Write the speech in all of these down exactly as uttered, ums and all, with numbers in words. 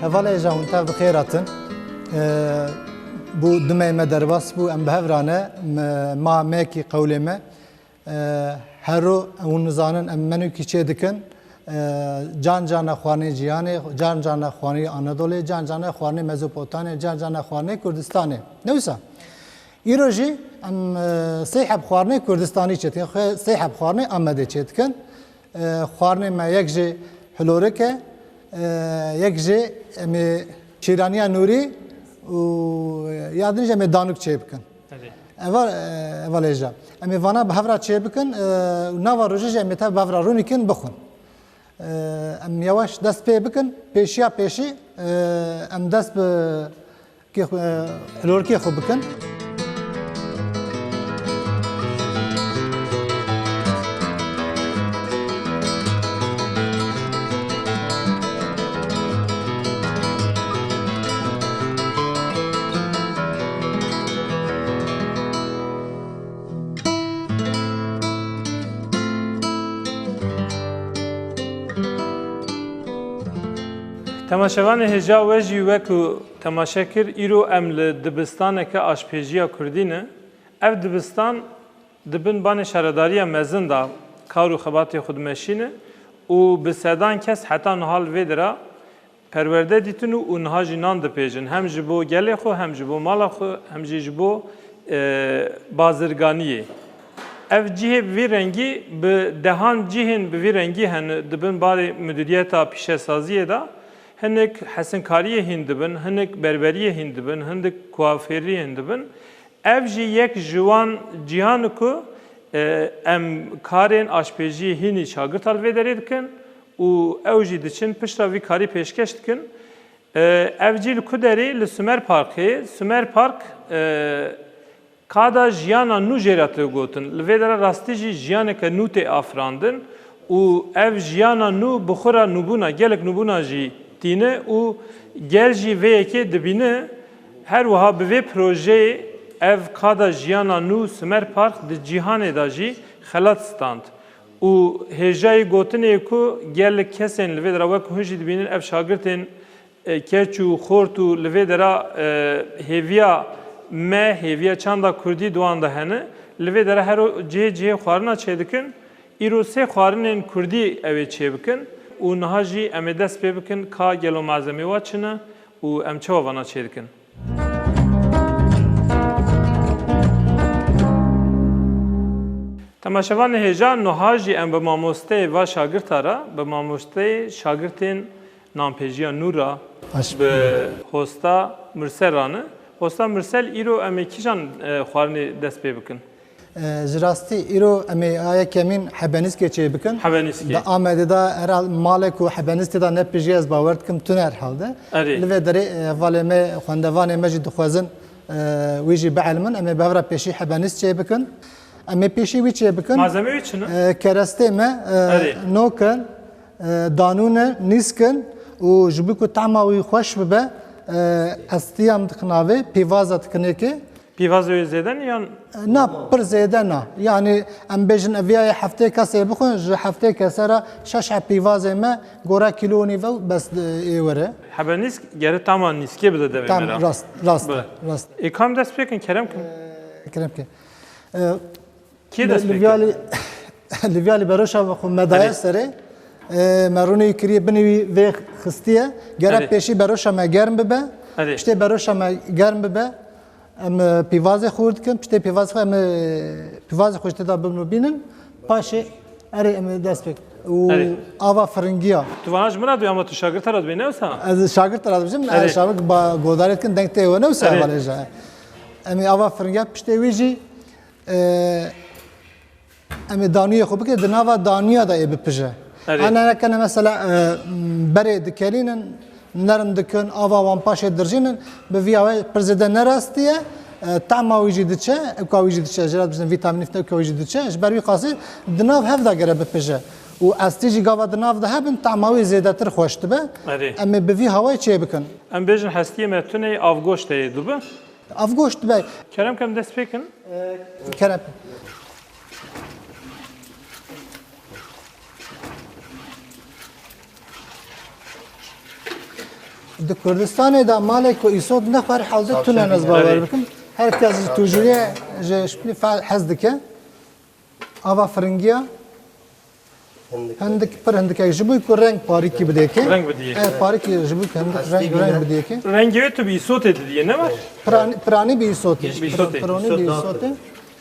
Hevalê hêja, hûn tev bi xêr hatin. Ee, bû dimeyê me derbas bû, em bi hev re ne, me, ma mekî qewlê me. Ee, hero hûn nizanin em menûkî çê dikin. Ee, can cana xwarinê cîhanê, can cana xwarinê Anadolê, can cana xwarinê Mezopotamyê, can cana xwarinê Kurdistanê. Ne wisa? Îro jî em, e, sê heb xwarinê Kurdistanî çê dikin, xwe sê heb xwarinê Amedê çê dikin. E, xwarinê me yek jê hilorik e, e, yek jê em ê şîraniya nûrî û ya din jî em ê danûk çê bikin. Eva, e, eva lêja. Em ê vana bi hev re çê bikin, e, û nava rojê jî em ê tev bi hev re rûnîkin bixwin. E, em yewaş dest pê bikin, pêşiya pêşî, e, em dest bi kê xwe, e, hilorikê xwe bikin. Temaşevanê hêja, we jî wek ku temaşe kir, îro em li dibistaneke aşpêjiya kurdî ne. Ev dibistan di bin banê şaredariya mezin de kar û xebatê xwe dimeşîne û bi sedan kes heta niha li vê dira perwerde dîtin û, û niha jî nan dipêjin. Hem ji bo gelê xwe, hem ji bo mala xwe, hem jî ji bo, e, bazirganiyê. Ev cihê bi vî rengî, bi dehan cihên bi vî rengî hene di bin barê Mudiriyeta Pîşesaziyê de. Hinek hesinkariyê hîn dibin, hinek berberiyê hîn dibin, hindik kuafêriyê hîn dibin. Ev jî yek ji wan cîhan e ku, e, em karên aşpêjiyê hînî şagirta li vê derê dikin û ew jî diçin piştre vî karî pêşkeş dikin. E, ev cî li ku derê? Li Sumer Parkê. Sumer Park, e, kada jiyana nû jê re tê gotin. Li vê dera rastî jî jiyaneke nû tê afirandin û ev jiyana nû bi xwe re nûbûna, gelek nûbûna jî tîne û gel jî vê yekê dibîne. Her wiha bi vê projeyê ev kada jiyana nû Sumer Park di cîhanê de jî xelat stand. Û hêjayî gotinê ye ku gelek kesên li vê dera wek hûn jî dibînin ev şagirtên, e, keç û xort û li vê dera, e, hêviya me, hêviya çanda kurdî di wan de hene. Li vê dera hero cihê cihê xwarina çêdikin. Îro sê xwarinên kurdî ew ê çêbikin û niha jî em ê dest pê bikin ka gelo malzemê wa çi ne û em çawa vana çêdikin. Temaşevanê hêja, niha jî em bi mamosteyê va şagirta re, bi mamosteyê şagirtên nanpêjiya nû re, Baş. Bi hosta Mursel re ne. Hosta Mursel, îro em ê kîjan, e, xwarinê dest pê bikin? E, ji rastî îro em ê aya kemîn hebenîskê çê bikin. Hebenîskê. Di Amedê de herhal malek û hebenîskê de ne pijî ez bawer dikim tune herhalde. Erê. Li vê derê, e, hevalê me, xwendevanê me jî dixwazin, e, wî jî bielimin. Em ê bi hev re pêşî hebenîsk çê bikin. Em ê pêşî wî çê bikin. Malzemê wî çi ne? E, kerestê me, e, Erê. Nok in, e, danûn e, nîsk in û ji bo ku tehma wî xweş bibe, e, ez tiya min dixin avê, pîvaza dikinê ke. Pîvazê wê zêde ne yan? Na, pir zêde na. Yanî em bêjin ev ya yê heftê kesê bixwin, ji heftê kese re şeş heb pîvazê me gora kîlo û nîv ew bes, e, ê were. Hebe nîsk gere tama nîskê bide devê Tam me re. Rast, rast, Bile. Rast. Ê kam dest pê kin, kerem kin? E, kerem kin. E, Kê dest pê kir? Li vîya lî, li vîya lî beroşa xwe me daye Erê. Serê. E, me rûnê wî kiriye, binê wî vê xistiye. Gere Erê. Pêşî beroşa me germ bibe. Erê. Piştê beroşa me germ bibe. Em, e, pîvazê xwe dikin, piştê pîvazê xwe em, e, pîvazê xwe ji tê de bibin û bînin. Paşê erê em ê dest pê û Erê. Ava firingiya. Tu vana ji min re dibî, ama tu şagirta re dibî, ne wisa? Ez şagirta re dibijim, Erê. Ez şagirta ba-, godarê dikin, deng tê we ne wisa Erê. Hevalê ji. Em ê ava firingiya piştê wî jî, e, em ê danûyê xwe bikin, di nava danûya de ê bipije. Erê. Ana nekene mesela, e, berê dikelînin, nerm dikin, ava wan paşê dirjînin, bi vî awê pir zêde ne rastî ye, e, tehma wî jî diçe, ewka wî jî diçe, jê re dibêjin vîtamîn F, ewka wî jî diçe, ji ber wî qasî di nav hev de gere bipije. Û hestî jî gava di nav de hebin, tehma wî zêdetir xweş dibe. Erê. Em ê bi vî hawayê çê bikin. Em bêjin hestiyê me tune ye, avgoşt heye, dibe? Avgoşt dibe. Kerem kem dest pê kin. Kerem. Di Kurdistanê de malê ku îsot nexwar hewze tune, ez bawer bikim. Her kes ji tûjiyê, ji şpîlî fe-, hez dike. Ava firingiya hindik, pir hindikek ji bo ku reng parîkî bidêke. Reng bidiyê. E, parîkî ji bo ku hindik reng, reng bidiyeke. Rengê wê tu bi îsotê didiyê, ne var? Piranî, piranî bi îsotê. Bi îsotê. Piranî bi îsotê.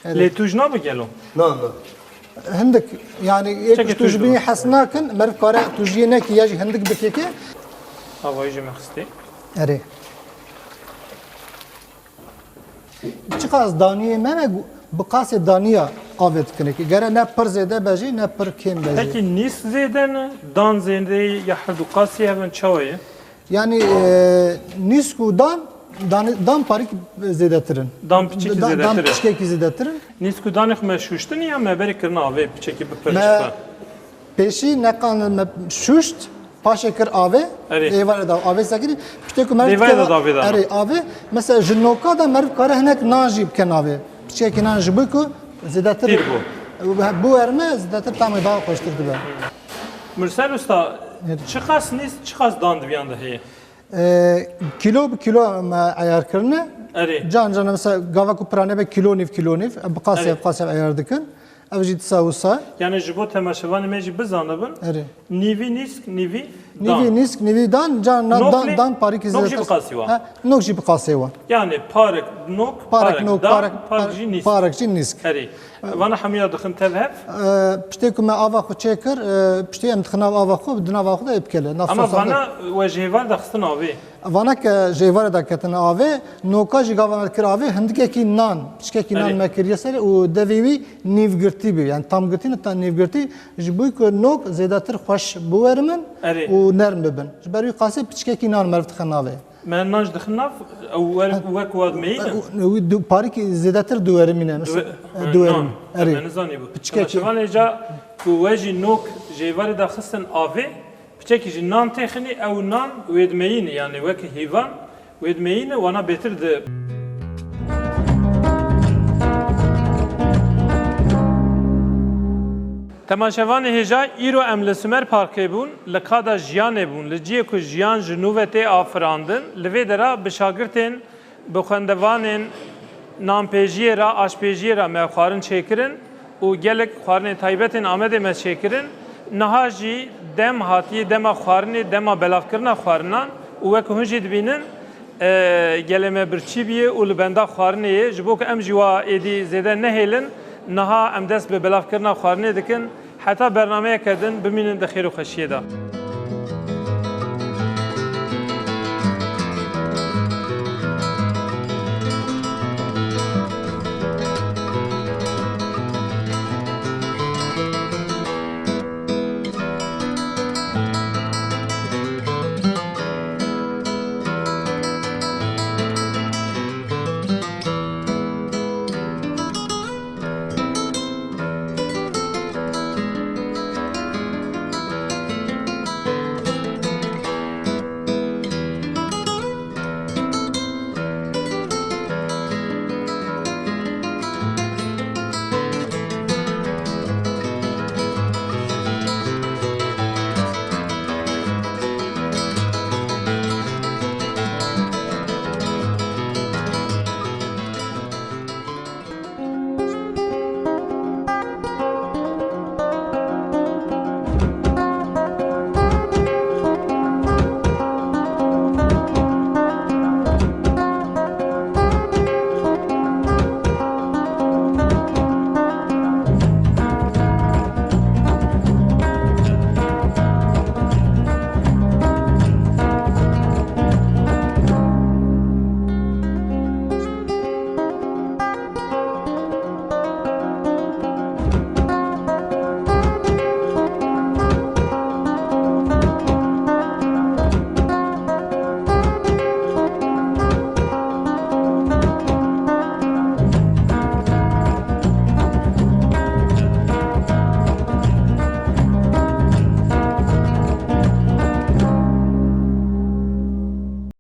Erê. Lê tûj nabe gelo? Na, na. Hindik, yani, yek tûj bî hes nakin, meriv kare tûjiyê nekî ya jî hindik bikeke. Avayî jî me xistê. Erê. Çiqas daniyê me me bi qasê daniya avê dikinekî. Gere ne pir zêde be jî, ne pir kêm be jî. Pekî nîsk zêde ne, dan zêde ye ya her du qasî hev in, çawa ye? Yani, e, nîsk û dan, dan, dan parîk zêdetir in. Dan piçekî zêdetir e. Dan piçekî zêdetir in. Nîsk û danê xwe me şûştin ya me berê kirin avê piçekî bipir? Me pêşî neqan me şûşt, paşê kir avê, êvarê da avê sekirî, piştê ku meriv dikeve avê da. Erê, avê, mesela ji noka da meriv kare hinek nan jî bike navê. Piçekî nan ji bo ku zêdetir bû. Bu erme zêdetir tamê daha xweştir dibe. Mursel Usta, çiqas nîsk, çiqas dan di viyan de heye? E, kîlo bi kîlo me eyar kirine. Erê. Can can mesela gava ku pirane be kîlo nîv, kîlo nîv. Bi qasê, bi qasê eyar dikin. Ev jî disa wisa. Yani ji bo temaşevanê me jî bizanibin. Erê. Nîvî nîsk, nîvî dan. Nîvî nîsk, nîvî dan, can na-, dan, dan parîkî zêdetir. Nok jî bi qasî wa. Ha, nok jî bi qasê wa. Yani parek nok, parek dan, parek jî nîsk. Parek jî nîsk. Erê. Vana hemiya dixin tev hev? E, piştê ku me ava xwe çêkir, e, piştê em dixin av ava xwe, di nav ava xwe de ê bikele. Ama vana we ji hêvar de xistin avê? Vana ke ji hêvarê de ketin avê, noka jî gava me dikir avê, hindikekî nan, piçkekî nan me kiriye ser û devê wî nîvgirtî bî. Yani tam girtî ne, tam nîvgirtî. Ji bo ku nok zêdetir xweş biwerimin û nerm bibin. Ji ber wî qasê piçkekî nan meriv dixin avê. Me nan jî dixin nav, ew wer-, wek wa dimeyî ne? Ew, ew du-, parîkî zêdetir diwerimîne, mesela, diwerim. Erê. Me nizanî bû. Piçkekî. Temaşevanê ca ku we jî nok ji hêvarê de xistin avê, piçekî jî nan têxinî, ew nan wê dimeyîne, yani wek hîvan wê dimeyîne, wana bêtir di. Temaşevanê hêja, îro em li Sumer Parkê bûn, li qada jiyanê bûn, li cihê ku jiyan ji nû ve tê afirandin, li vê dera bi şagirtên, bi xwendevanên nanpêjiyê re, aşpêjiyê re me xwarin çêkirin û gelek xwarinên taybetên Amedê me çêkirin. Niha jî dem hatiye dema xwarinê, dema belavkirina xwarinan û wek hûn jî dibînin, e, gelê me birçî bûye û li benda xwarinê ye. Ji bo ku em jî wa êdî zêde nehêlin, niha em dest bi belavkirina xwarinê dikin. Heta bernameyeke din bimînin di xêr û xweşiyê de.